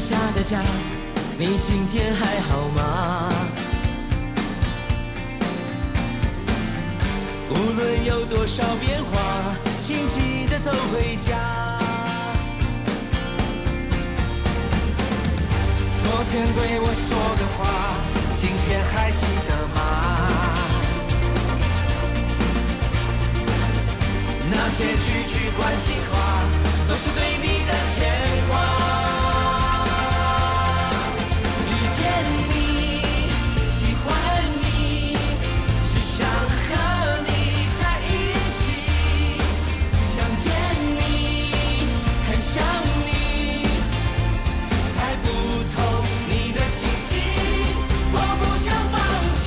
下的家，你今天還好嗎？無論有多少變化，請記得走回家。昨天對我說的話，今天還記得嗎？那些句句關心話，都是對你的牽掛。遇見你，喜歡你，只想和你在一起。想見你，很想你，猜不透你的心意，我不想放棄。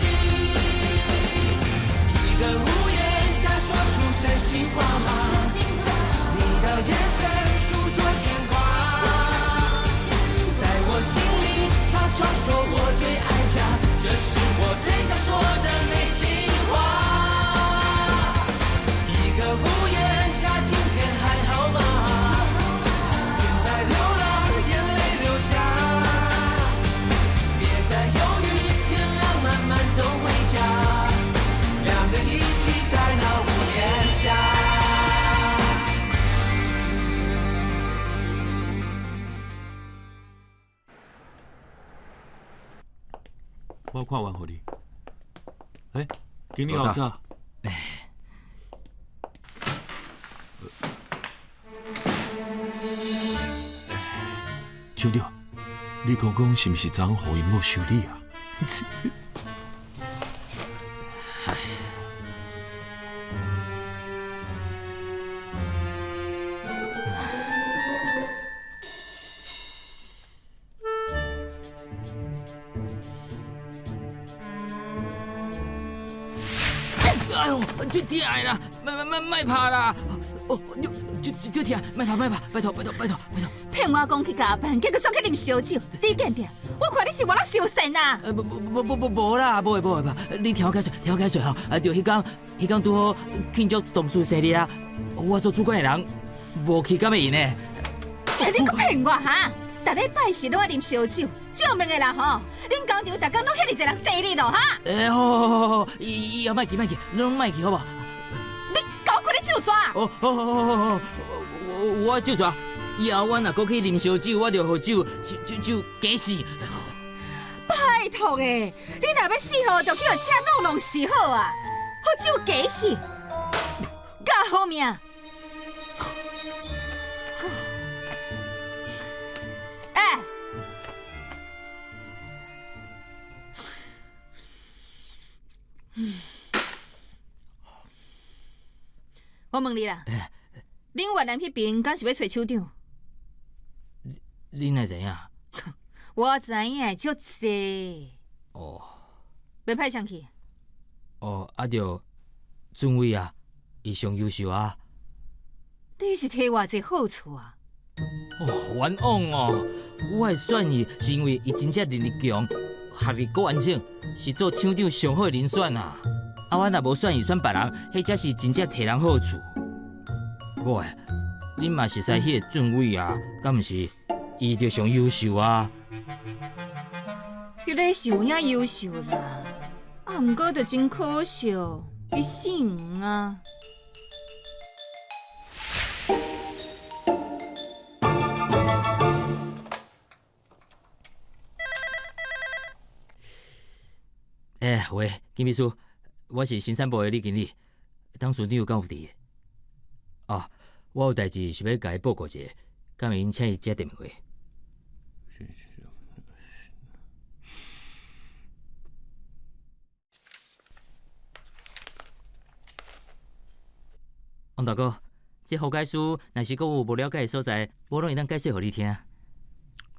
一個屋檐下說出真心話，你的眼神訴說牽掛，在我心裡悄悄說我最愛家，這是我最想說的內心話。一個屋檐下，今天還好嗎？別再流浪，眼淚流下，別再猶豫，天亮慢慢走回家，兩人一起在那屋檐下。我看完予你。欸，經理好早。廠長，你講講是毋是昨昏予𪜶某修理啊？哎喲，足疼的啦！莫莫莫莫拍啦！哦，你足足疼，莫拍莫拍，拜託拜託拜託拜託！騙我講去加班，結果走去啉燒酒，你見著？我看你是偌濟傷神啊！無無無無無啦，無會無會吧？你聽我解釋，聽我解釋吼。啊，就彼工，彼工拄好慶祝同事生日啊，我做主管的人，無去敢會用的。欸，你閣騙我哈？逐禮拜四攏愛啉燒酒，救命的啦吼！恁工廠逐工攏遐爾濟人生日咯哈？欸，好好好好，以後莫去莫去，攏莫去好無？你搞過你酒紙？哦，好好好好好，我酒紙。以後我若閣去啉燒酒，我就予酒酒酒酒假死。拜託的，你若欲死吼，就去予車弄弄死好啊！予酒假死，佮好命。欸，我問你啦，恁越南彼邊敢是欲揣廠長？你哪會知影？我知影足濟。哦。欲派誰去？哦，啊著俊偉啊，伊上優秀啊。你是提偌濟好處啊？哦，冤枉哦！我會選伊是因為伊真正能力強，學歷閣完整，是做廠長上好的人選啊！啊，我若無選伊，選別人，彼才是真正提人好處。無，恁嘛熟似彼个俊偉啊，敢毋是？伊就上優秀啊！彼个是有影優秀啦，啊，毋過就真可惜，伊姓黃啊。欸，喂，金秘書，我是生產部的李經理，董事長敢有佇？哦，我有代誌是欲共伊報告一下，敢會用請伊接電話？王大哥，這和解書若是閣有無了解的所在，我攏會當解說予你聽。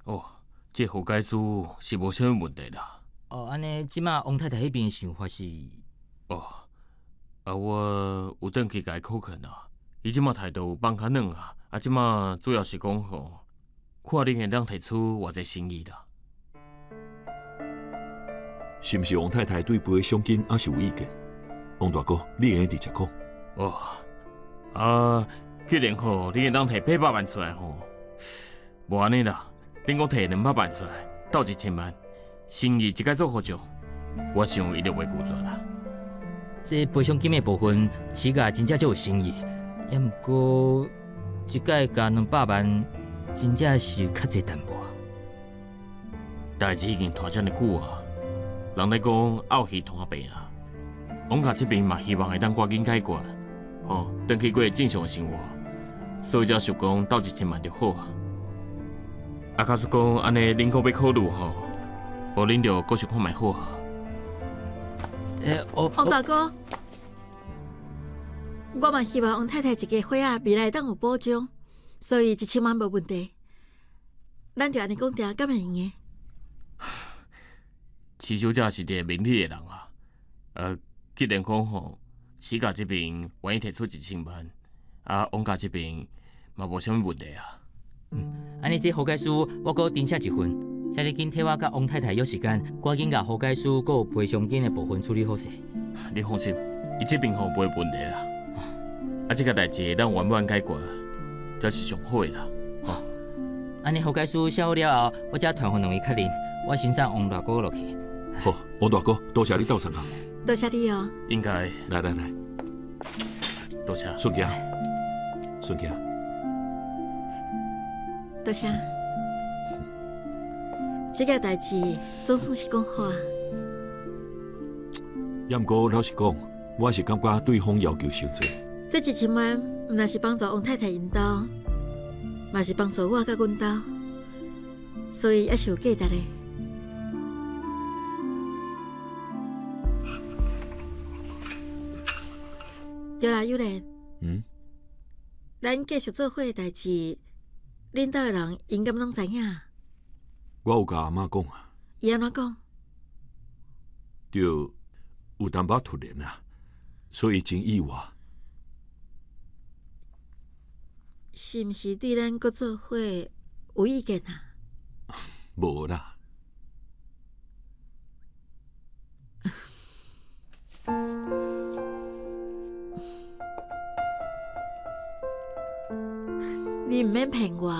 哦，這和解書是無啥物問題啦。哦，按呢，這馬王太太彼邊的想法是？哦，啊，我有轉去共伊口勸啊，伊這馬態度放較軟啊，啊，這馬主要是講吼，看恁會當提出偌濟誠意啦。是毋是王太太對賠賞金猶是有意見？王大哥，你會用直接講。哦，啊，既然吼，你會當提800萬出來吼，無按呢啦，恁閣提200萬出來，鬥一千萬，生意一擺做予足，我想伊就袂拒絕啦。這賠償金的部分，市價真正足有誠意，也毋過一擺加兩百萬，真正是較濟淡薄。代誌已經拖遮爾久啊，人咧講漚魚拖病啊，王家這邊嘛希望會當趕緊解決，吼，轉去過正常的生活，所以才想講鬥一千萬就好啊。啊，假使講按呢，恁閣欲考慮吼，無恁就閣想看覓好啊。欸，我王大哥，我嘛希望王太太一家伙仔未來會當有保障，所以一千萬無問題。咱就按呢講定，敢會用的？徐小姐是一個明理的人啊，既然講吼，徐家這邊願意提出一千萬，啊，王家這邊嘛無啥物問題啊。嗯，按呢這和解書我閣重寫一份，請你緊替我佮王太太約時間，趕緊共和解書閣有賠償金的部分處理好勢。你放心，伊這邊吼無問題啦。啊，這個代誌咱圓滿解決，才是上好的啦。吼，按呢和解書寫好了後，我才傳予兩位確認，我先送王大哥落去。好，王大哥，多謝你鬥相共。多謝你哦。應該。來來來，多謝。順行，順行。多謝。這個代誌總算是講好啊。也毋過老實講，我是感覺對方要求傷濟。這一千萬，毋但是幫助王太太𪜶兜，嘛是幫助我佮阮兜，所以也是有價值的。對啦，友蓮。嗯。咱繼續做伙的代誌，恁兜的人𪜶敢攏知影？我有共阿嬤講啊。伊按怎講？對，有淡薄突然啊，所以真意外。是毋是對咱閣做伙有意見啊？無啦。你毋免騙我，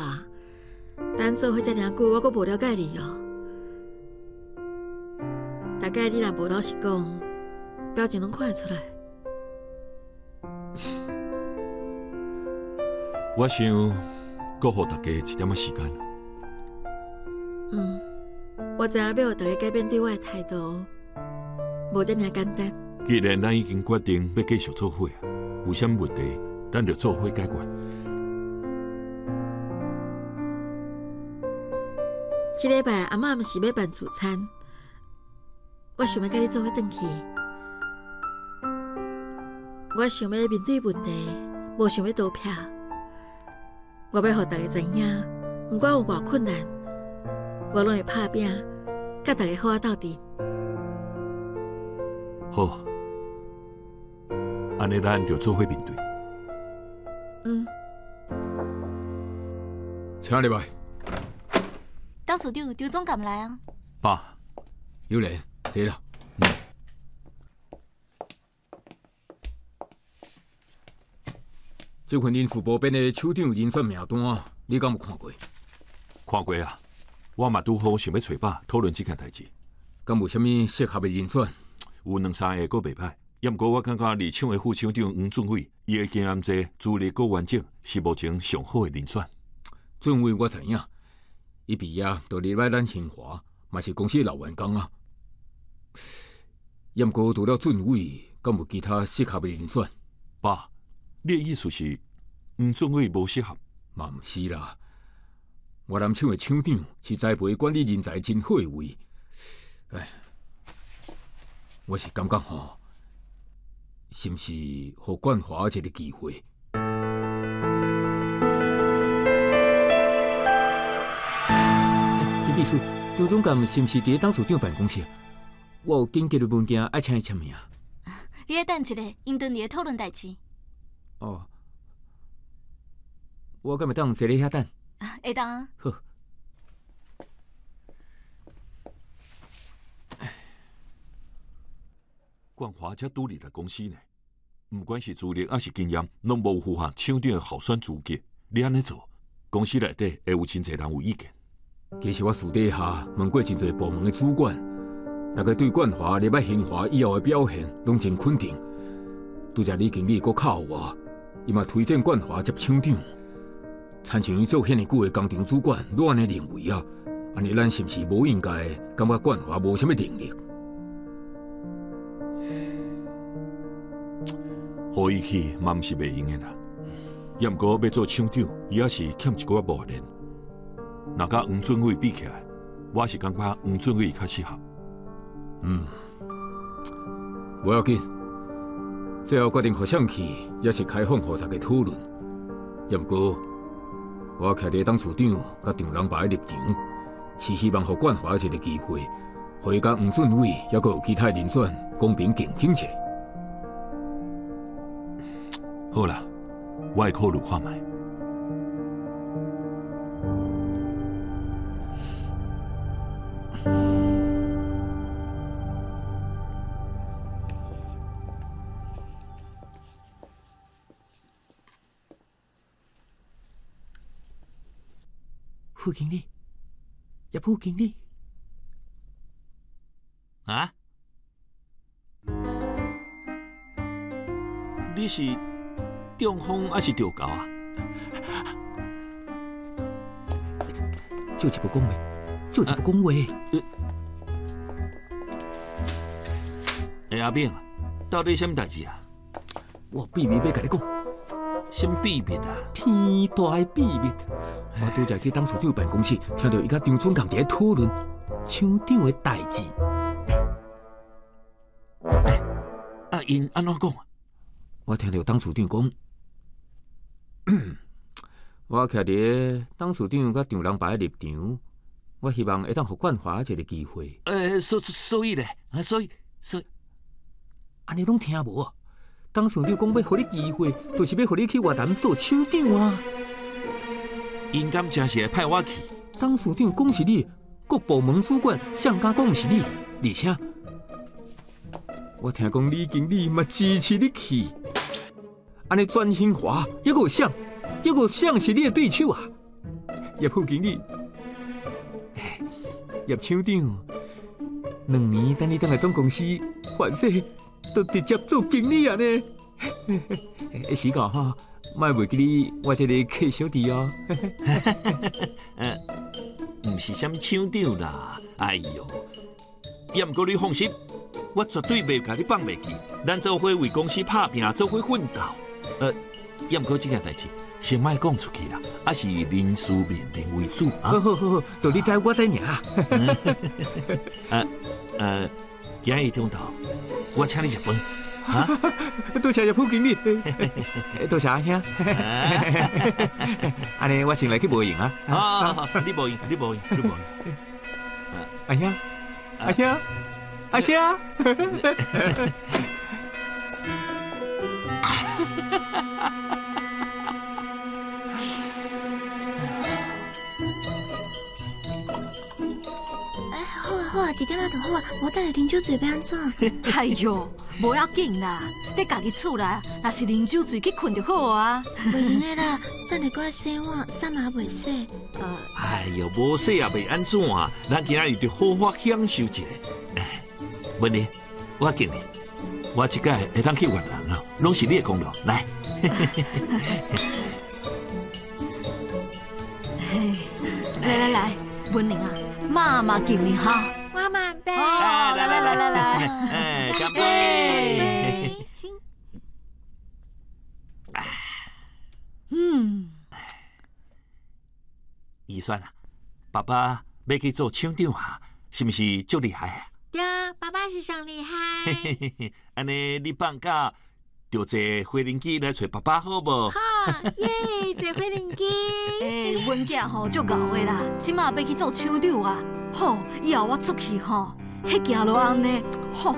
咱做伙遮爾久，我閣無了解你哦。大概你若無老實講，表情攏看會出來。我想，閣予大家一點仔時間。嗯，我知影欲予大家改變對我的態度，無遮爾簡單。既然咱已經決定欲繼續做伙，有啥物問題，咱就做伙解決。這禮拜阿嬤毋是欲辦聚餐，我想欲佮你做伙轉去。我想欲面對問題，無想欲逃避。我欲予大家知影，毋管有偌困難，我攏會拍拚，佮大家好好鬥陣。好，按呢咱就做伙面對。嗯。請入來。董事長，張總監來啊。爸，有禮，坐啦。這份人事部編的廠長人選名單，你敢有看過？看過啊，我嘛拄好想欲揣爸討論這件代誌。敢有啥物適合的人選？有兩三个閣袂歹，也毋過我感覺二廠的副廠長黃俊偉，伊的經驗濟，資歷閣完整，是目前上好的人選。俊偉我知影，伊畢業就入來咱興華，嘛是公司老員工啊。也毋過除了俊偉，敢有其他適合的人選？爸，你的意思是黃俊偉無適合？嘛毋是啦，越南廠的廠長是栽培管理人才真好的位。哎，我是感覺吼，是毋是予冠華一個機會？金秘書，張總監是毋是佇咧董事長辦公室？我有緊急的文件愛請伊簽名。你愛等一下，𪜶當佇咧討論代誌。哦，我敢會當坐咧遐等？會當啊。好。冠華才拄入來公司呢，毋管是資歷抑是經驗，攏無符合廠長的候選資格。你按呢做，公司內底會有真濟人有意見。其實我私底下問過真濟部門的主管，大家對冠華入來興華以後的表現攏真肯定。拄才李經理閣敲我，伊嘛推薦冠華接廠長。親像伊做遐爾久的工廠主管，攏按呢認為啊，按呢咱是毋是無應該感覺冠華無啥物能力？予伊去嘛毋是袂用的啦。也毋過欲做廠長，伊猶是欠一寡磨練。若佮黃俊偉比起來，我是感覺黃俊偉較適合。嗯，無要緊，最後決定予誰去，也是開放予大家討論。也毋過，我徛佇董事長佮張人白的立場，是希望予冠華一個機會，予伊佮黃俊偉猶閣有其他人選公平競爭者。好啦，我會考慮看覓。副經理，葉副經理，啊？你是中風還是著猴啊？借一步講話，借一步講話。欸，阿炳，到底啥物代誌啊？我有秘密欲共你講。啥物秘密啊？天大的秘密！我拄才去董事長辦公室，聽著伊佮張總監佇咧討論廠長的代誌。欸，啊，𪜶按怎講啊？我聽著董事長講，我徛佇咧董事長佮張人白的立場，我希望會當予冠華一個機會。欸，所以咧，所以所以，按呢攏聽無啊？董事長講欲予你機會，就是欲予你去越南做廠長啊！𪜶敢真是會派我去？董事長講是你，各部門主管誰敢講毋是你？而且，我聽講李經理嘛支持你去，按呢全興華猶閣有誰？猶閣有誰是你的對手啊？葉副經理，葉廠長，兩年等你轉來總公司，反正都直接做經理啊呢。時到吼，莫袂記你我這個客小弟哦。毋是啥物廠長啦，哎喲，也毋過你放心，我絕對袂共你放袂記。咱做伙為公司拍拚，做伙奮鬥。也毋過這件代誌先莫講出去啦，還是人事命令為主啊。好好好，就你知我知爾。今日中晝我請你食飯。啊！多謝葉副經理，多謝阿兄。按呢我先來去無閒啊。啊，你無閒，你無閒，你無閒。阿兄，阿兄，阿兄。好啊好啊，一點仔就好啊，無等下啉酒醉欲按怎？哎喲，無要緊啦，佇家己厝內，若是啉酒醉去睏就好啊。袂用的啦，等下閣愛洗碗，衫嘛猶未洗。哎喲，無洗也袂按怎啊，咱今仔日就好好享受一下。文玲，我敬你，我這擺會當去越南咯，攏是你的功勞。來，來來來，文玲啊，媽媽敬你哈。我嘛杯。來來來來來，哎，乾杯。嗯，怡萱啊，爸爸欲去做廠長啊，是毋是足厲害啊？對，爸爸是上厲害。按呢，你放假就坐飛行機來揣爸爸好無？好耶，坐飛行機。欸，阮囝吼足𠢕的啦，這馬欲去做廠長啊！吼，以後我出去吼，彼行路按呢，吼，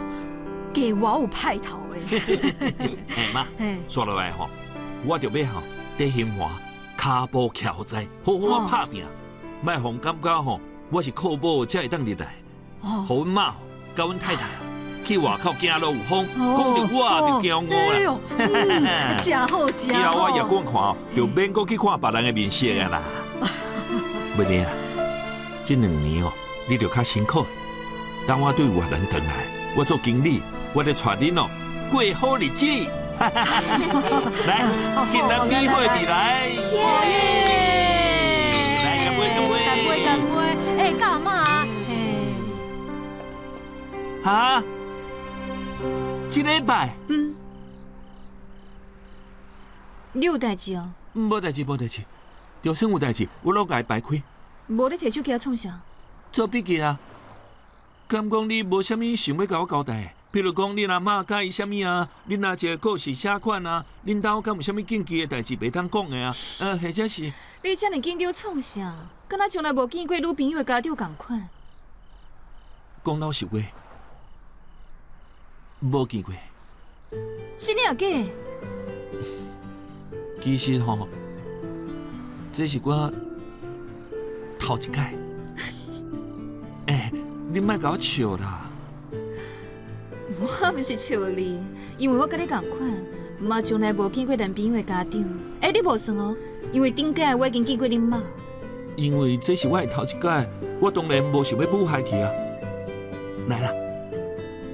加偌有派頭咧。欸媽，煞落來吼，我就欲吼佇興華跤步徛予在，好好仔拍拚，莫予人感覺吼我是靠某才會當入來，予阮媽佮阮太太去外口行路有風，講著我就驕傲啦。真好真好。以後我葉冠看，就免閣去看別人的面色啊啦。文玲啊，這2年哦，你就較辛苦。等我對越南轉來，我做經理，我就帶恁哦過好日子。來，敬咱美好的未來。來，乾杯，乾杯，乾杯，乾杯！欸，幹嘛？哈？這禮拜？嗯。你有代誌哦？無代誌，無代誌，就算有代誌，我攏共伊排開。無你提手機來創啥？做筆記啊。敢講你無啥物想欲共我交代？譬如講，恁阿嬤佮意啥物啊？恁阿姐個是啥款啊？恁兜敢有啥物禁忌的代誌袂當講的啊？或者是你遮爾緊張創啥？敢若從來無見過女朋友的家長仝款。講老實話，無見過。真的抑假？其實吼，這是我頭一擺。欸，你莫共我笑啦！我毋是笑你，因為我佮你仝款，嘛從來無見過男朋友的家長。欸，你無算哦，因為頂擺我已經見過恁媽。因為這是我的頭一擺，我當然無想欲舞害去啊。來啦，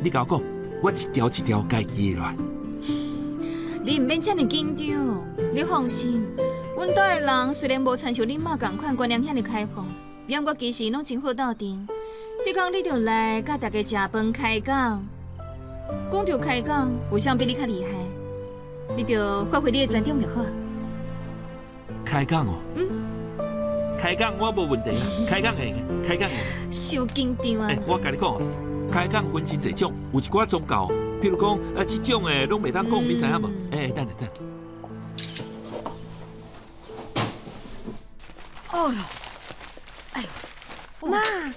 你共我講，我一條一條共記落來。你毋免遮爾緊張，你放心，阮兜的人雖然無親像恁媽仝款觀念遐爾開放，毋過其實攏真好鬥陣。彼工你著來佮大家食飯開講，講著開講，有啥比你較厲害？你著發揮你的專長就好。開講哦，嗯，開講我無問題啦，開講會，開講會。傷緊張啊！欸，我共你講，開講分真濟種，有一寡宗教，譬如講，這種的攏袂當講，你知影無？欸，等下等下。哎喲，哎喲，媽，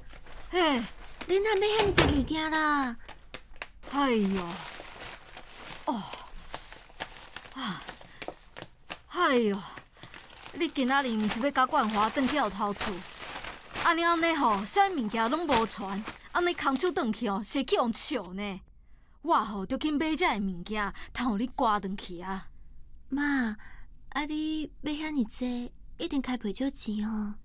欸，你哪買遐爾濟物件啦？哎喲，哦，啊，哎喲，你今仔日毋是欲佮冠華轉去後頭厝？按呢按呢吼，啥物物件攏無傳，按呢空手轉去哦，是會去予人笑呢。我吼著去買這个物件，通予你掛轉去啊。媽，啊你買遐爾濟，一定開袂少錢哦。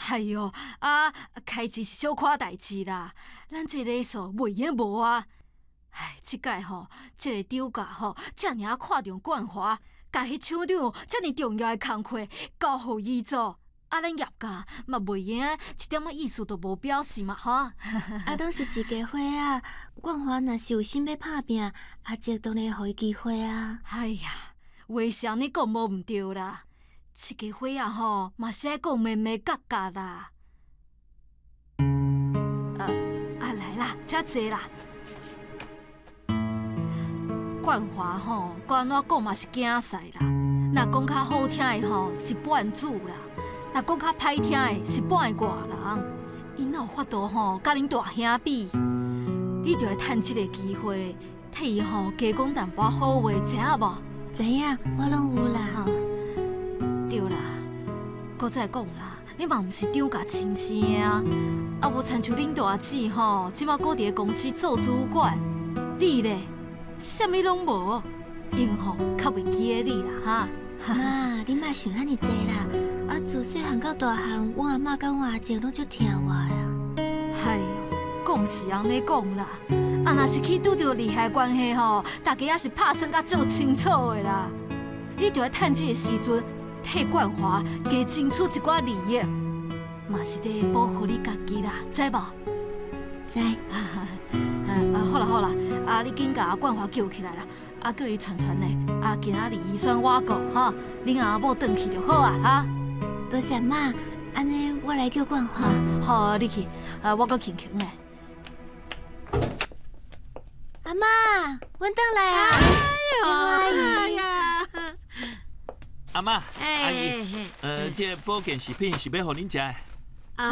哎喲，啊，開錢是小可代誌啦，咱這禮數袂用無啊。唉，這擺吼，這个長假吼，遮爾仔看重冠華，共彼廠長遮爾重要的工課交予伊做，啊，咱業界嘛袂用一點仔意思都無表示嘛，吼。啊，攏是一家伙仔，冠華若是有心欲拍拚，阿叔當然會予伊機會啊。哎呀，話是按呢講無毋對啦，一家伙仔吼嘛是愛講眉眉角角啦。啊啊，來啦，遮坐啦。冠華吼，閣按怎講嘛是囝婿啦。若講較好聽的吼，是半子啦；若講較歹聽的，是半个外人。𪜶哪有法度吼，佮恁大兄比？你著愛趁這个機會，替伊吼加講淡薄仔好話，知影無？知影，我攏有啦。對啦，閣再講啦，你嘛毋是長甲親生的啊，啊無親像恁大姊吼，這馬閣佇咧公司做主管，你咧？啥物攏無，𪜶吼較袂記得你啦哈。媽，你莫想遐爾濟啦。啊，自細漢到大漢，阮阿嬤佮阮阿叔攏足疼我的啊。哎喲，講是按呢講啦，啊，若是去拄著利害關係吼，大家也是拍算甲足清楚的啦。你著愛趁這个時陣，替冠華加爭取一寡利益，嘛是佇保護你家己啦，知無？知。啊，好啦好啦，啊，你緊共冠華叫起來啦，啊，叫伊傳傳咧，啊，今仔日預算我顧，吼，恁阿某轉去就好啊，哈。多謝媽，按呢我來叫冠華。好，你去，啊，我閣輕輕的。阿嬤，阮轉來啊！阿姨，阿嬤，阿姨，這个保健食品是欲予恁食的。啊，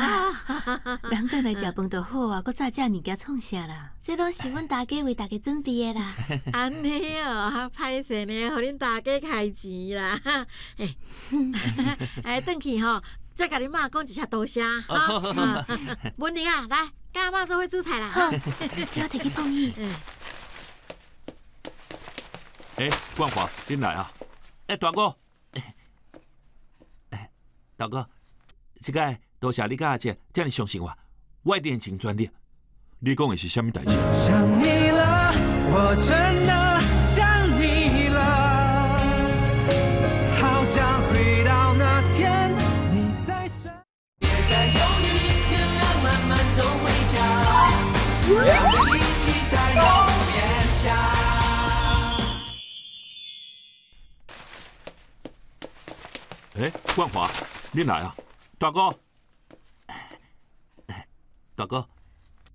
人轉來食飯就好啊，閣炸這物件創啥啦？這攏是阮大家為大家準備的啦。按呢哦，歹勢呢，予恁大家開錢啦。欸，哎，轉去吼，再共恁媽講一聲多謝。哈，文玲啊，來，佮阿嬤做伙煮菜啦。好，替我提去放伊。欸，冠華，恁來啊！欸，大哥，大哥，這個。多謝你佮阿姐遮爾相信我，我一定會盡全力。你講的是啥物代誌？想你了，我真的想你了，好想回到那天你在身。別再猶豫，天亮慢慢走回家，讓我們一起在屋檐下。欸，冠華，你來啊，大哥，大哥。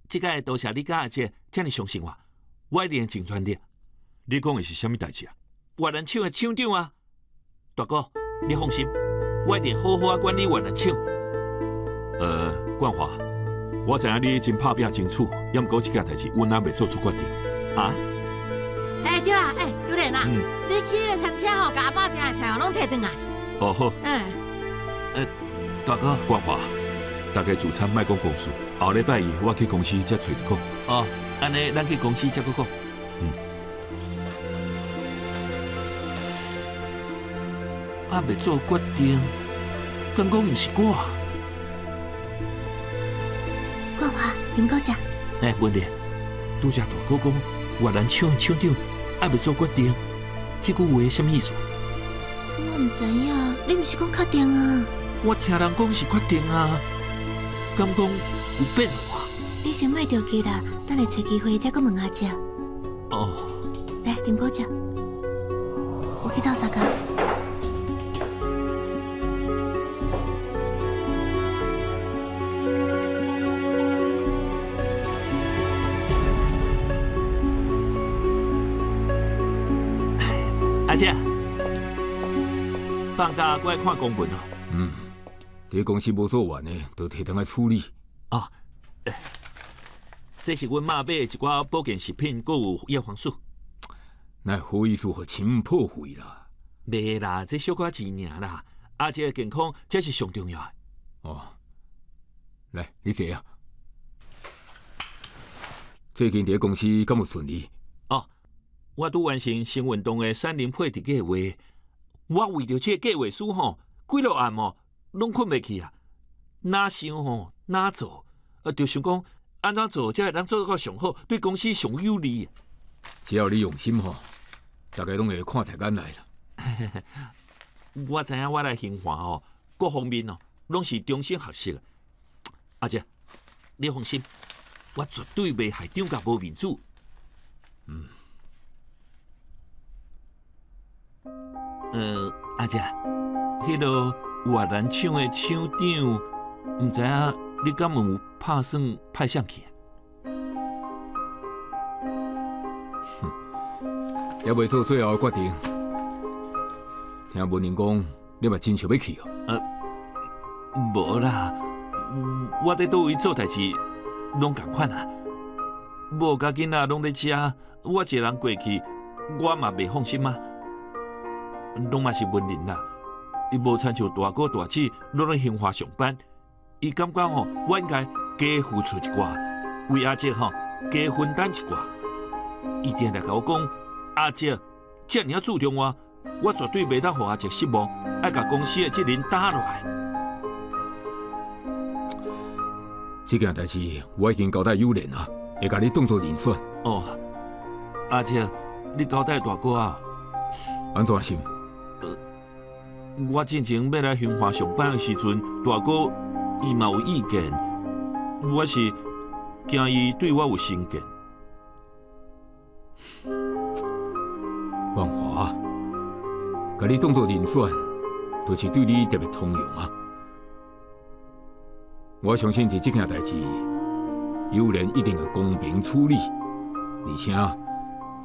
這擺多謝你佮阿姐遮爾相信我，我一定會盡全力。你講的是啥物代誌啊？越南廠的廠長啊，大哥，你放心，我一定好好仔管理越南廠。冠華，我知影你真拍拚爭取，猶毋過這件代誌，阮還未做出決定。啊？欸，對啦，欸，有蓮啊，你去彼个餐廳吼，共阿爸訂的菜吼，攏提轉來。哦好。大哥，冠華，大家聚餐莫講公事。後禮拜一我去公司才揣你講。哦，按呢，咱去公司才閣講。嗯。還未做決定，敢講毋是我？冠華，啉果汁。欸，文蓮，拄才大哥講越南廠的廠長還未做決定，這句話啥物意思？我毋知影，你毋是講確定啊？我聽人講是確定啊，敢講有變化？你先莫著急啦，等下揣機會才閣問阿姐。哦。來，啉果汁。我去鬥相共。阿姐，放假閣愛看公文哦。嗯，佇公司無做完的，就提轉來處理。哦，這是阮媽買的一寡保健食品，閣有葉黃素。哪好意思予親破費啦？袂啦，這小可錢爾啦。阿姐的健康才是上重要的。哦，來，你坐啊。最近佇公司敢有順利？哦，我拄完成新運動的產能配置計劃，我為著這個計劃書吼，幾落暗哦，攏睏袂去啊。哪想吼，哪做，就想講按怎做才會當做到上好，對公司上有利。只要你用心吼，大家攏會看在眼內啦。我知影我來興華吼，各方面哦，攏是終身學習。阿姐，你放心，我絕對袂害長甲無面子。嗯。阿姐，彼个越南廠的廠長，毋知影你敢有拍算派誰去啊？哼，猶未做最後的決定。聽文玲講，你嘛真想欲去哦？無啦，我佇佗位做代誌，攏仝款啊。某佮囡仔攏咧遮，我一个人過去，我嘛袂放心啊。攏嘛是文玲啦，伊無親像大哥大姊攏咧興華上班，伊感覺吼，我應該加付出一寡，為阿姐吼加分擔一寡。伊定定共我講，阿姐遮爾仔注重我，我絕對袂當予阿姐失望，愛共公司的責任擔落來。這件代誌我已經交代有蓮啊，會共你當做人選。哦，阿姐，你交代大哥啊？按怎想？我進前欲來興華上班的時陣，大哥伊嘛有意見，我是驚伊對我有成見。萬華，共你當做人選，就是對你特別通融啊。我相信佇這件代誌，有蓮一定會公平處理，而且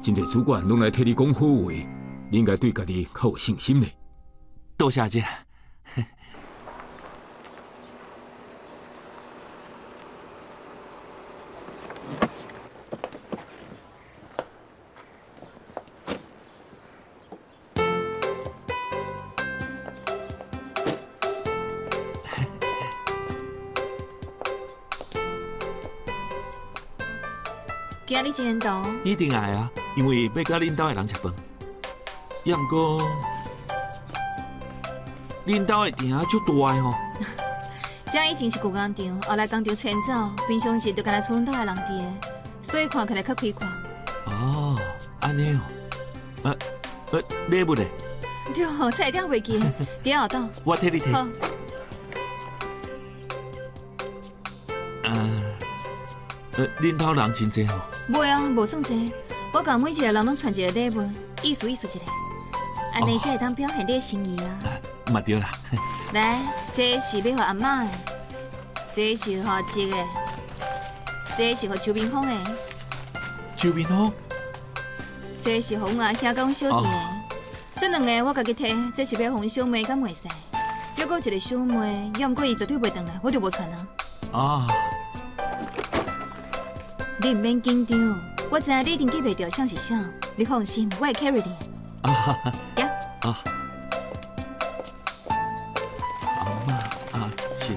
真濟主管攏來替你講好話，你應該對家己較有信心咧。多謝阿姐。今日真缘投。一定愛啊，因為欲佮恁兜的人食飯。猶毋過，恁兜的埕足大的吼。這以前是舊工廠，後來工廠遷走，平常時就干焦賰阮兜的人佇的，所以看起來較開闊。哦，按呢哦，禮物咧？對，差一點袂記，佇後頭。我替你提。好。恁兜人真濟吼？袂啊，無算濟。我共每一个人攏傳一个禮物，意思意思一下，按呢才會當表現你的心意啊。嘛對啦。來，這是欲予阿嬤的，這是予阿叔的，這是予邱明峰的。邱明峰？這是予阮阿兄佮阮小弟的。這兩个我家己提，這是欲予阮小妹佮妹婿。猶閣有一个小妹，猶毋過伊絕對袂轉來，我就無傳啊。啊。你毋免緊張，我知影你一定記袂著啥是啥，你放心，我會 carry 你。啊哈哈。行。啊。阿嬤，阿叔。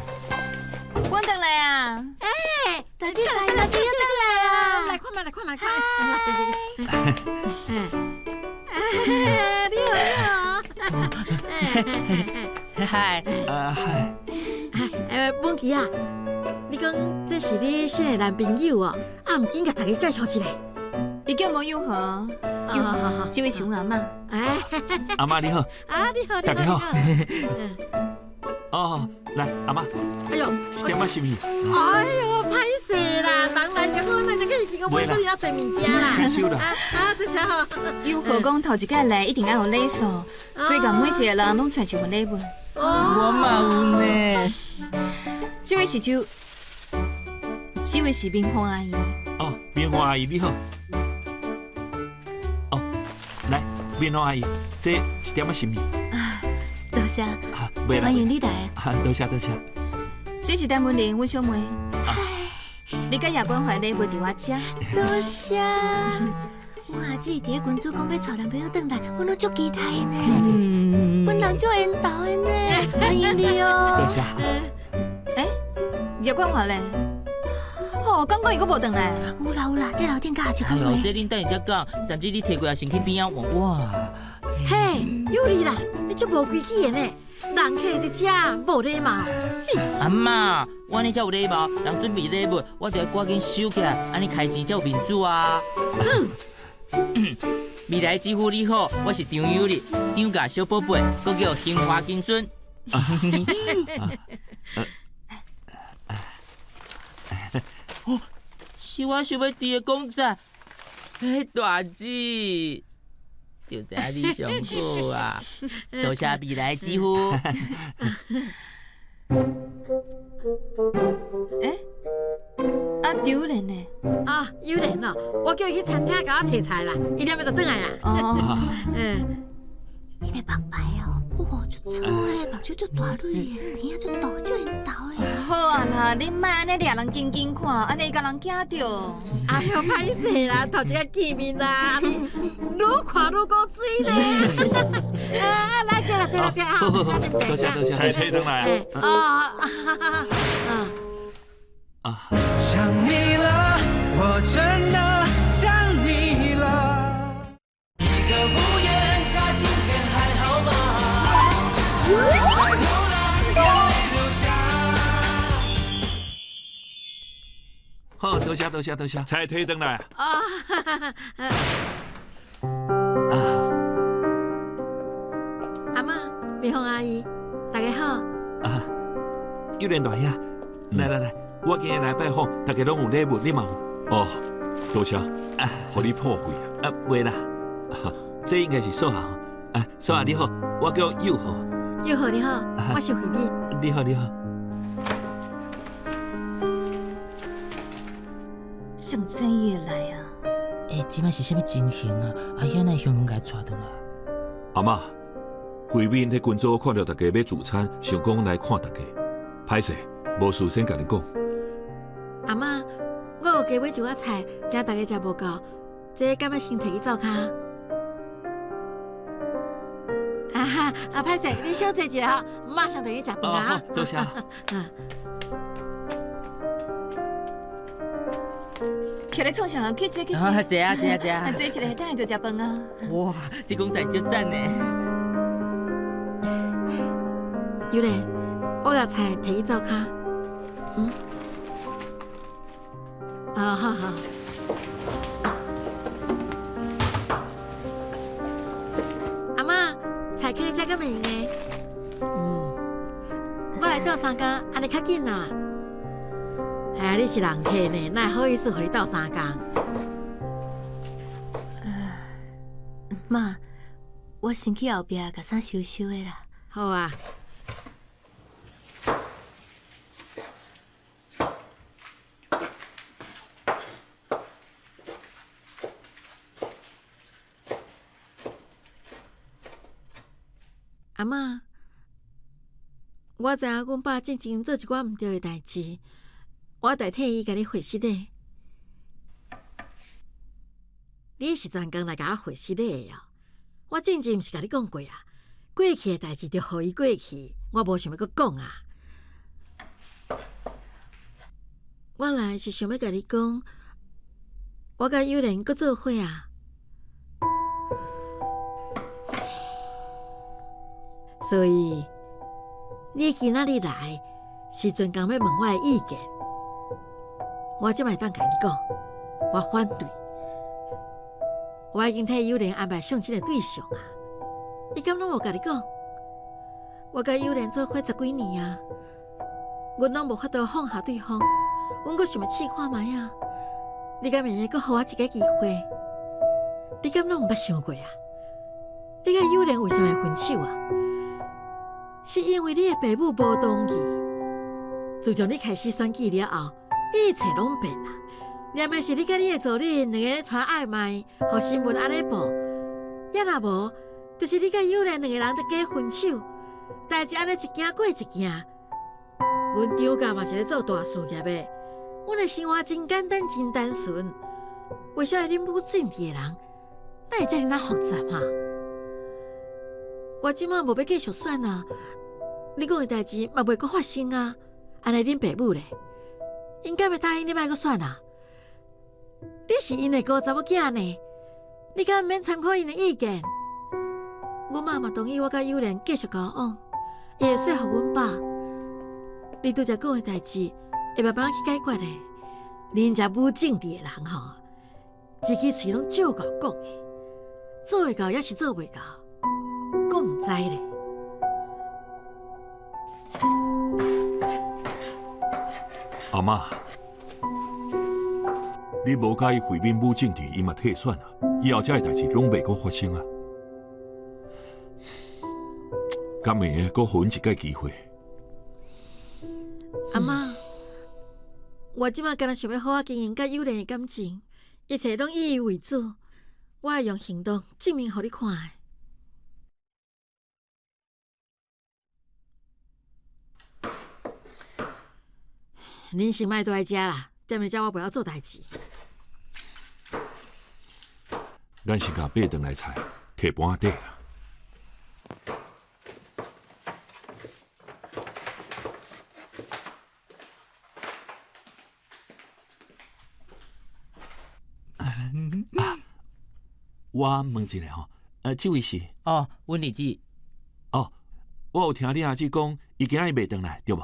阮轉來啊！欸，大姐仔，男朋友轉來啊！來看覓，來看覓，看。你好，你好。嗨。啊嗨。文琪啊，你講這是你新的男朋友哦？啊，毋緊共大家介紹一下。伊叫王有和，有和，這位是阮阿嬤。哎，阿嬤你好。啊，你好，大家好。哦，來，阿嬤。哎喲，一點仔心意。哎喲，歹勢啦，人來剛好，咱才去見我買做爾濟物件啦。請收啦。啊，多謝吼。有和講頭一擺來一定愛有禮數，所以共每一個人攏傳一份禮物。我嘛有呢。這位是周，這位是明鳳阿姨。哦，明鳳阿姨你好。哦，來，明鳳阿姨，這一點仔心意。啊，多謝。歡迎你來。啊，多謝多謝。這是陳文玲，阮小妹。你佮葉關懷禮物佇我遮。多謝。阮阿姊佇咧群組講欲帶男朋友轉來，阮攏足期待的呢。本人足緣投的呢，歡迎你哦。多謝。欸，葉冠華咧？哦，感覺伊閣無轉來。有啦有啦，佇樓頂佮阿叔講話。這恁等下才講，甚至你提過來先去邊仔換我。嘿，有你啦，你足無規矩的呢。人客佇遮，無禮貌。阿嬤，我按呢才有禮貌，人準備禮物，我就愛趕緊收起來，按呢開錢才有面子啊。未來姊夫你好，我是張有利，張家小寶貝，閣叫興華金孫。哦，是我想欲挃的公仔，欸，大姊，就知影你上好啊！多謝未來姊夫。欸，啊，張蓮呢？啊，有蓮哦，我叫伊去餐廳共我提菜啦，伊連欲就轉來啊。哦，嗯，彼个目白哦，哇，足粗的，目睭足大蕊的，鼻仔足大，足緣投的。好啊啦，你莫按呢掠人緊緊看，按呢會共人驚著。哎喲，歹勢啦，頭一擺見面啦，愈看愈古錐咧。啊，來坐啦，坐啦，坐啊！多謝多謝，菜提轉來啊。啊啊。想你了，我真的想你了。一個屋檐下，今天還好嗎？在流浪，眼淚流下。好，多謝多謝多謝，菜提轉來。啊。阿嬤、美鳳阿姨，大家好。啊，有蓮大兄，來來來，我今日來拜訪，大家攏有禮物，你嘛有？哦，多謝，啊，予你破費啊。啊，袂啦，這應該是素霞。啊，素霞你好，我叫佑豪。佑豪你好，我是慧敏。你好你好。誰知伊會來啊？欸，這擺是啥物情形啊？阿兄哪會雄雄共伊帶轉來？阿嬤，慧敏佇群組看著大家欲聚餐，想講來看大家，歹勢，無事先共恁講。阿嬤，我有加買一寡菜，驚大家食無夠，這敢欲先提去灶跤？啊哈，啊歹勢，你小坐一下吼，馬上就去食飯啊！多謝。徛咧創啥？去坐去坐。啊，坐啊坐啊坐啊！坐一下，等下就食飯啊。哇，這公仔足讚呢！有蓮，我共菜提去灶跤。嗯。啊，好好。阿嬤，菜囥遮敢會用的？嗯，我來鬥相共，按呢較緊啦。哎呀，你是人客呢，哪會好意思予你鬥相共？媽，我先去後壁共衫收收的啦。好啊。阿嬤，我知影阮爸進前做一寡毋對的代誌，我代替伊共你回失禮。你是專工來共我回失禮的哦。我進前毋是共你講過啊，過去的代誌就予伊過去，我無想欲閣講啊。我來是想欲共你講，我佮友蓮閣做伙啊。所以，你今仔日來是專工欲問我的意見。我這擺會當共你講，我反對。我已經替友蓮安排相親的對象啊，伊敢攏無共你講？我佮友蓮做伙十幾年啊，阮攏無法度放下對方，阮閣想欲試看覓啊？你敢會用閣予我一个機會？你敢攏毋捌想過啊？你佮友蓮為啥物會分手啊？是因為你的爸母無同意。自從你開始選舉了後，一切攏變啊！念的是你佮你的助理兩个咧談曖昧，予新聞按呢報。也若無，就是你佮友蓮兩個人佇假分手，代誌按呢一件過一件。阮張家嘛是咧做大事業的，阮的生活真簡單，真單純。為啥恁母政治的人，哪會遮爾仔複雜啊？我這擺無欲繼續選啊！你講的代誌嘛袂閣發生啊！按呢恁爸母咧，𪜶敢會答應你莫閣選啊？你是𪜶的孤查某囝呢，你敢毋免參考𪜶的意見？阮媽嘛同意我佮友蓮繼續交往，伊會說服阮爸。你拄才講的代誌會慢慢去解決的。恁遮母政治的人吼，一支喙攏足夠講的，做會到抑是做袂到，閣毋知咧。阿嬤，你無佮意惠敏母政治，伊嘛退選啊，以後這个代誌攏袂閣發生啊。敢會用閣予阮一擺機會？阿嬤，我這擺敢若想欲好好經營佮友蓮的感情，一切攏以伊為主，我會用行動證明予你看的。恁先莫蹛佇遮啦，踮佇遮我袂曉做代誌。咱先共買轉來菜，提盤仔底啦。我問一下吼，這位是？哦，阮二姊。哦，我有聽你阿姊講，伊今仔日袂轉來，對無？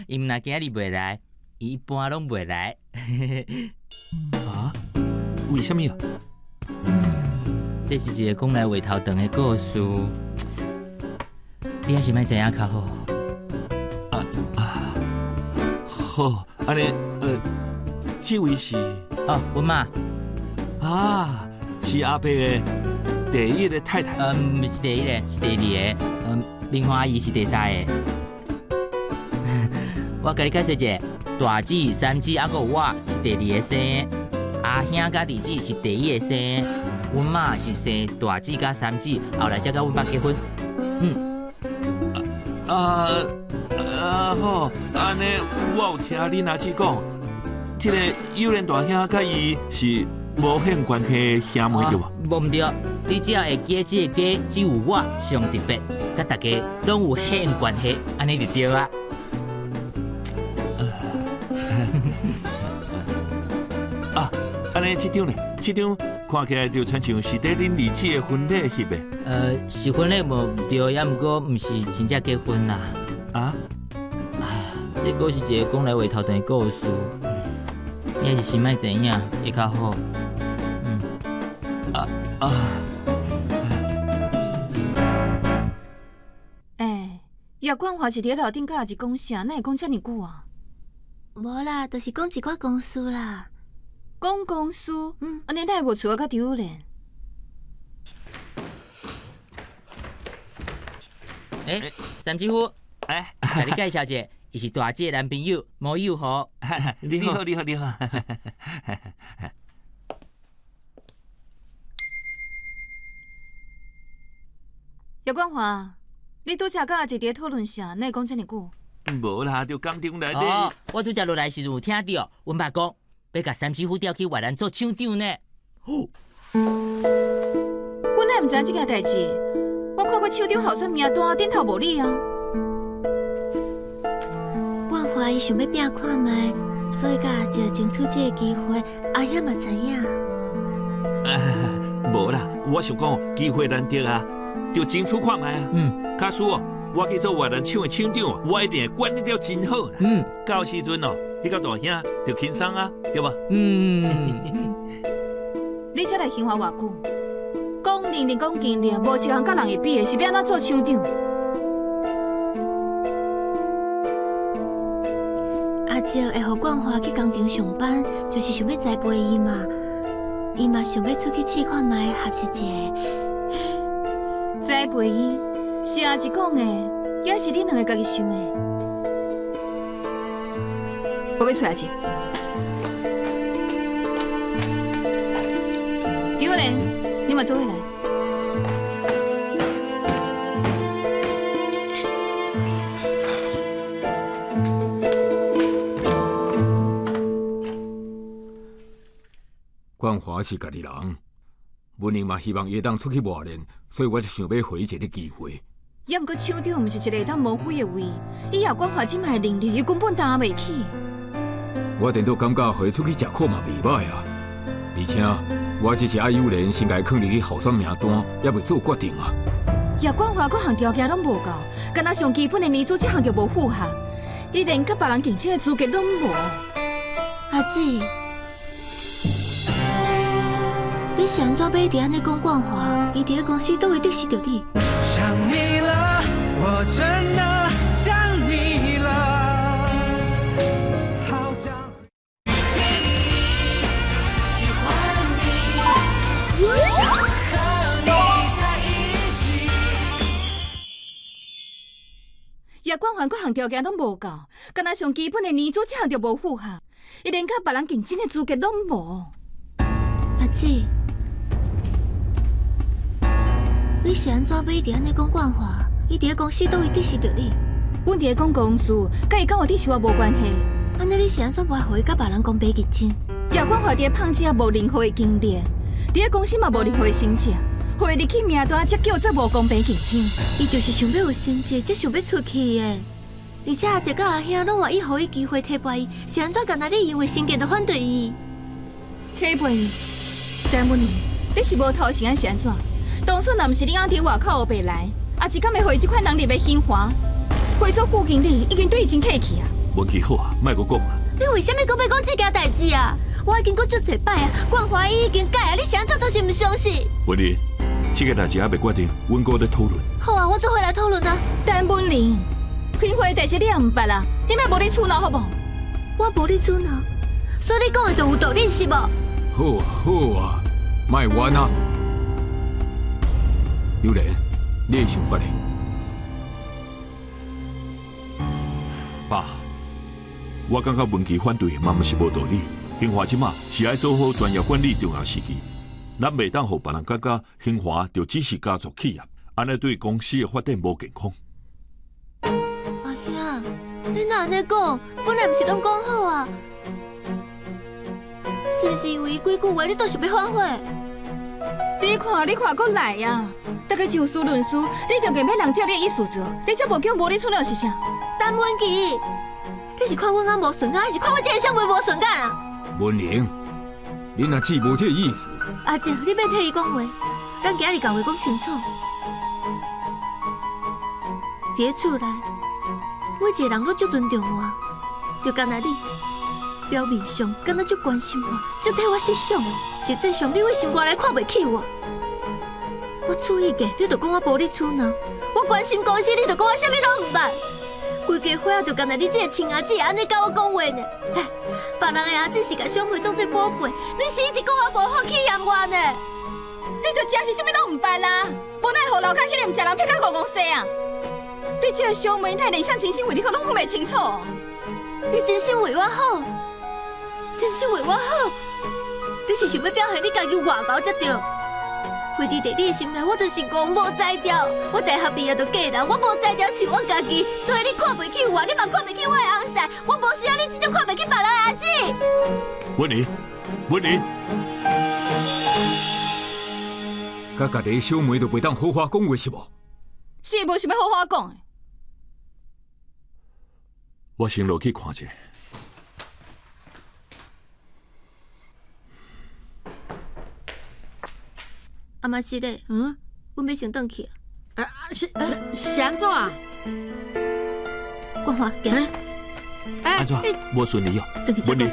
伊毋若今仔日袂來，伊一般攏袂來。啊？為啥物啊？這是一個講來話頭長的故事，你還是莫知影較好。啊啊，好，按呢，這位是？哦，阮媽。啊，是阿伯的第一个太太。毋是第一个，是第二个。明華阿姨是第三个。我共你解釋一下，大姊、三姊，猶閣有我是第二个生的，阿兄佮二姊是第一个生的，阮媽是生大姊佮三姊，後來才佮阮爸結婚。嗯。啊啊好，按呢我有聽恁阿姊講，這個友蓮大兄佮伊是無血緣關係的兄妹對無？無毋對，你只要會記得這個家只有我上特別，佮大家攏有血緣關係，按呢就對啊。啊，按呢這張呢？這張看起來就親像是佇恁二姊的婚禮翕的。是婚禮無毋對，猶毋過毋是真正結婚啦。啊？啊，這這閣是一個講來話頭長的故事，你還是先莫知影會較好。嗯。啊啊！欸，葉冠華是佇咧樓頂佮阿姊講啥？哪會講遮爾久啊？無啦，就是講一寡公事啦。講公事？嗯。按呢哪會無厝仔佮丟咧？欸，三姐夫，欸，共你介紹一下，伊是大姐的男朋友毛友豪。你好，你好，你好。葉冠華，你拄才佮阿姊佇咧討論啥？哪會講遮爾久？無啦，就工廠內底。哦，我拄才落來時陣有聽著，阮爸講欲共三師傅調去越南做廠長呢。阮哪會毋知影這件代誌？我看過廠長候選名單，頂頭無你啊。冠華伊想欲拼看覓，所以佮阿姐爭取這個機會，阿兄嘛知影。無啦，我想講機會難得啊，就爭取看覓啊。嗯。假使哦，我去做越南廠的廠長，我一定會管理得真好啦。嗯。到時陣哦，你佮大兄就輕鬆啊，對無？嗯。你才來興華偌久？講能力，講經歷，無一項佮人會比的，是欲按怎做廠長？阿叔會予冠華去工廠上班，就是想欲栽培伊嘛。伊嘛想欲出去試看覓，合適一下。栽培伊是阿姊講的，抑是恁兩個家己想的？我欲揣阿姊。張蓮，你嘛做伙來。冠華是家己人，文玲嘛希望伊會當出去磨練，所以我才想欲予伊一個機會。抑毋過廠長毋是一個會當磨灰的位，以葉冠華這擺的能力，伊根本擔袂起。我顛倒感覺予伊出去食苦嘛袂䆀啊，而且我只是愛友蓮先共伊囥入去候選名單，猶未做決定啊。葉冠華各項條件攏無夠，敢若上基本的年資這項就無符合，伊連佮別人競爭的資格攏無。阿姊，你是按怎欲一直按呢講冠華？伊佇咧公司佗位得失著你？想你了，我真的想你了，好想遇見你，喜歡你，想和你在一起。葉冠華各項條件攏無夠，敢若上基本的年資這項就無符合，伊連佮別人競爭的資格攏無。阿姊，你是按怎欲一直按呢講冠華？伊佇咧公司佗位得失著你？阮佇咧講公事，佮伊敢有得失我無關係。按呢你是按怎無愛予伊佮別人公平競爭？葉冠華佇咧胖姐無任何的經歷，佇咧公司嘛無任何的成績，予伊入去名單，才叫做無公平競爭。伊就是想欲有成績，才想欲出去的。而且阿姐佮阿兄攏願意予伊機會提拔伊，是按怎干焦你因為成見就反對伊？提拔伊？陳文玲，你是無頭神還是按怎？當初若毋是你翁佇外口烏白來，阿姊敢會予伊這款能力的興華？會做副經理已經對伊真客氣啊！文琪好啊，莫閣講啊！你為啥物閣欲講這件代誌啊？我已經講足濟擺啊，冠華伊已經改啊，你是按怎都是毋相信？文玲，這個代誌猶未決定，阮閣咧討論。好啊，我做伙來討論啊。陳文玲，興華的代誌你也毋捌啊？你莫無理取鬧好無？我無理取鬧，所以你講的就有道理是無？好啊好啊，莫冤啊！友蓮，你的想法呢？爸，我感覺文琪反對嘛毋是無道理。興華這馬是愛做好專業管理重要時期，咱袂當予別人感覺興華就只是家族企業，按呢對公司的發展無健康。阿兄，你哪按呢講？本來毋是攏講好啊？是毋是因為伊幾句話，你都想欲反悔？你看，你看，閣來啊！大家就事論事，你就硬欲人照你的意思做，你這無叫無理取鬧是啥？陳文琪，你是看阮翁無順眼，還是看我這個小妹無順眼啊？文玲，恁阿姊無這個意思。阿姐，你免替伊講話，咱今日共話講清楚。佇咧厝內，每一個人攏足尊重我，就干焦你，表面上敢若足关心我，足替我设想，实际上你为心肝内看袂起我。我出意见，你就讲我无理取闹；我关心公司，你就讲我啥物拢毋捌。规家伙仔就干焦你这个亲阿姊按呢共我讲话呢？哎，别人的阿姊是共小妹当做宝贝，你是一直讲我无好去嫌我呢？你就真是啥物拢毋捌啦！无奈予楼跤彼个毋食人骗甲戆戆踅啊！你这个小妹，哪会连啥真心为你好拢分袂清楚？你真心为我好，真心为我好，你是想欲表现你家己偌𠢕才对。非伫伫你的心内，我就是戇无才调。我大学毕业就嫁人，我无才调是我家己，所以你看袂起我，你嘛看袂起我的翁婿，我无需要你这种看袂起别人的阿姊。文玲，文玲，佮家己的小妹都袂当好好讲话是无？是无想欲好好讲的。我先落去看者。阿妈是咧，阮欲先转去。啊，是是按怎啊？冠华，行。按怎？无顺利哦。文玲，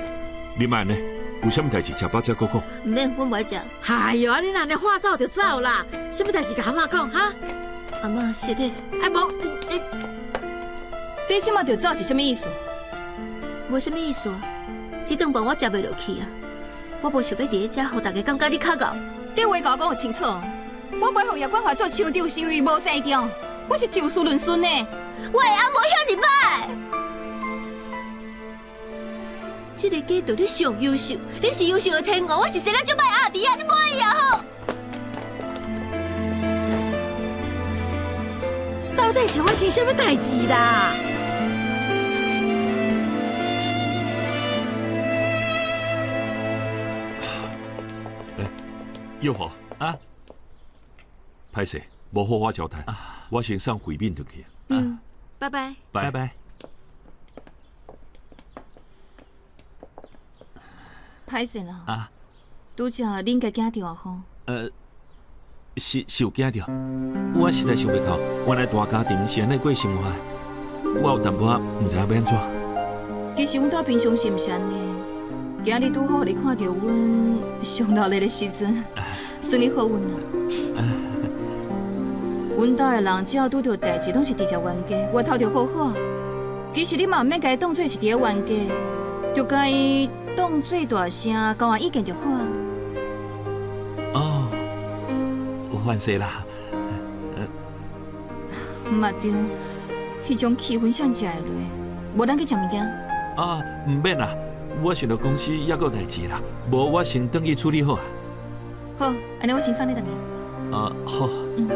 你莫按呢，有啥物代志食饱才阁讲。毋免，阮无爱食。哎哟，啊你若按呢话走就走啦，啥物代志共阿嬷讲哈？阿嬷是咧，啊无，你你这马就走是啥物意思？无啥物意思，这顿饭我食袂落去啊。我无想欲伫咧遮，予大家感觉你较𠢕。你话共我讲予清楚，我袂予叶冠华做厂长，是因为无才调，我是就事论事呢。我的翁无遐尔歹，这个家就你上优秀，你是优秀的天后，我是生了足歹阿妹啊，你满意啊吼？到底是发生啥物代志啦？玉华啊，歹势，无好好交代，我先送慧敏转去。嗯，拜拜，拜拜。歹势啦，啊，拄才恁家惊著啊吼？是是有惊著，我实在想袂到，原来大家庭是按呢过生活的，我有淡薄仔毋知影欲按怎。其实阮兜平常时毋是按呢，今日拄好予你看著阮上热闹的时阵，算你好运啦。阮兜的人只要拄著代志，拢是直接冤家，外头就好好。其实你嘛毋免共伊当做是伫咧冤家，就共伊当做大声交换意见就好啊。哦，有犯势啦。嘛对，彼种气氛谁食会落？无咱去食物件。啊，毋免啦，我想著公司犹阁有代志啦，无我先转去处理好啊。好，按呢我先送你转去。啊，好。嗯。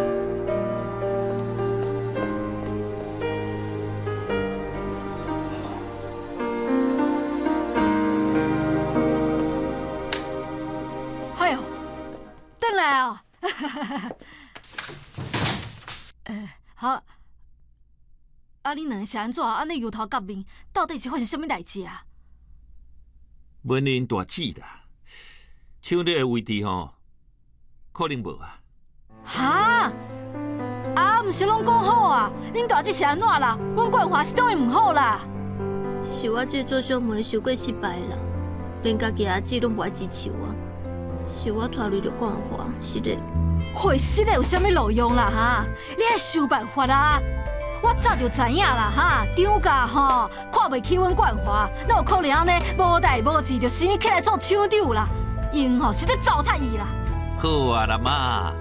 哎呦，转来哦。好。啊！恁两个是按怎？按呢油头革面，到底是发生啥物代志啊？文玲大姊啦，厂里的位置吼，可能无啊。哈？啊，毋是拢讲好啊？恁大姊是按怎啦？阮冠华是对伊毋好啦。是我这做小妹伤过失败啦，连家己阿姊拢无爱支持我，是我拖累著冠华，是咧。会失的有啥物路用啦？哈！你爱想办法啊！我早就知影啦，哈！张家吼看袂起阮冠华，哪有可能按呢无代无志就升起来做厂长啦？𪜶吼是咧糟蹋伊啦！好啊啦妈，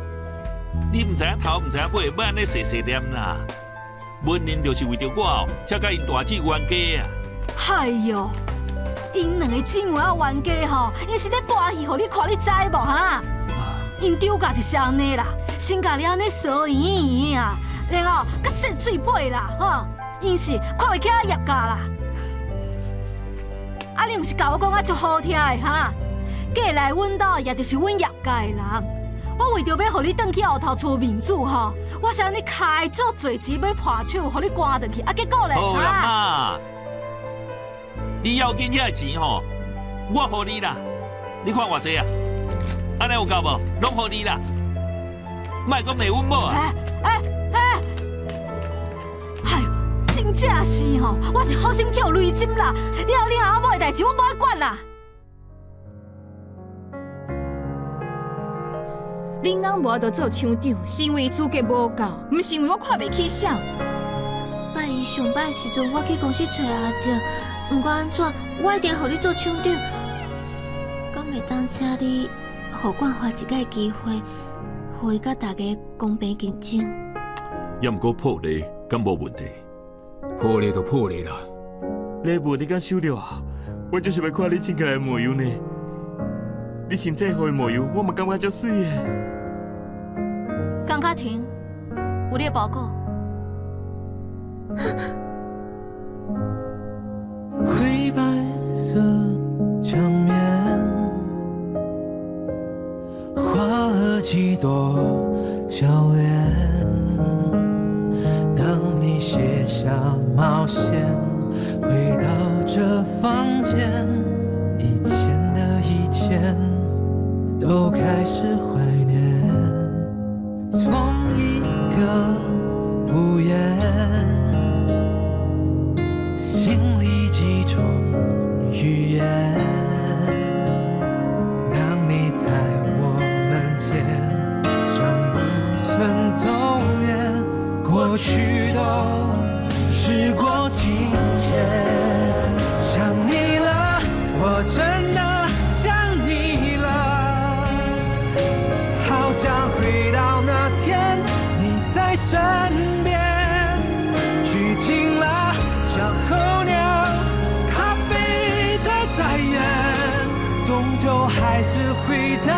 你毋知影头，毋知影尾，欲按呢细细念啦。文玲就是为著我哦，才共𪜶大姊冤家啊！哎哟，𪜶两个姊妹仔冤家吼，𪜶是咧搬戏予你看，你知无哈？𪜶张家就是按呢啦，先共你按呢趖圆圆啊，然后阁说嘴尾啦，吼！𪜶是看袂起叶家啦。啊，你毋是共我讲啊足好听的哈？过来阮兜也就是阮叶家的人，我为著欲予你转去后头厝面子吼，我是按呢开足济钱买伴手，予你赶转去，啊，结果咧？好啦妈，你要紧遐钱吼，我予你啦。你看偌济啊？按呢有够无？拢予你啦，莫阁骂阮某啊！哎哎哎！哎呦，真真正是吼，我是好心去予雷针啦。以後恁阿某的代誌我無愛管啦。恁翁無法度做廠長，是因為資格無夠，毋是因為我看袂起誰。拜一上班的時陣，我去公司揣阿叔，毋管按怎，我一定予你做廠長。敢會當請你予冠華一擺機會，予伊佮大家公平競爭？猶毋過破例，敢無問題？破例就破例啦。禮物你敢收著啊？我就是欲看你穿起來的模樣呢。你穿制服的模樣，我嘛感覺足媠的。江嘉婷，有你的包裹。灰白色牆面，畫了幾朵笑臉。當你卸下帽線，回到這房間，以前的一切都開始懷念。從一個屋檐，心裡幾種語言。當你在我門前，像不曾走遠，過去都時過境遷。想你了，我真的想你了，好想回到那天你在身邊。雨停了，像候鳥，咖啡的再遠，終究還是回到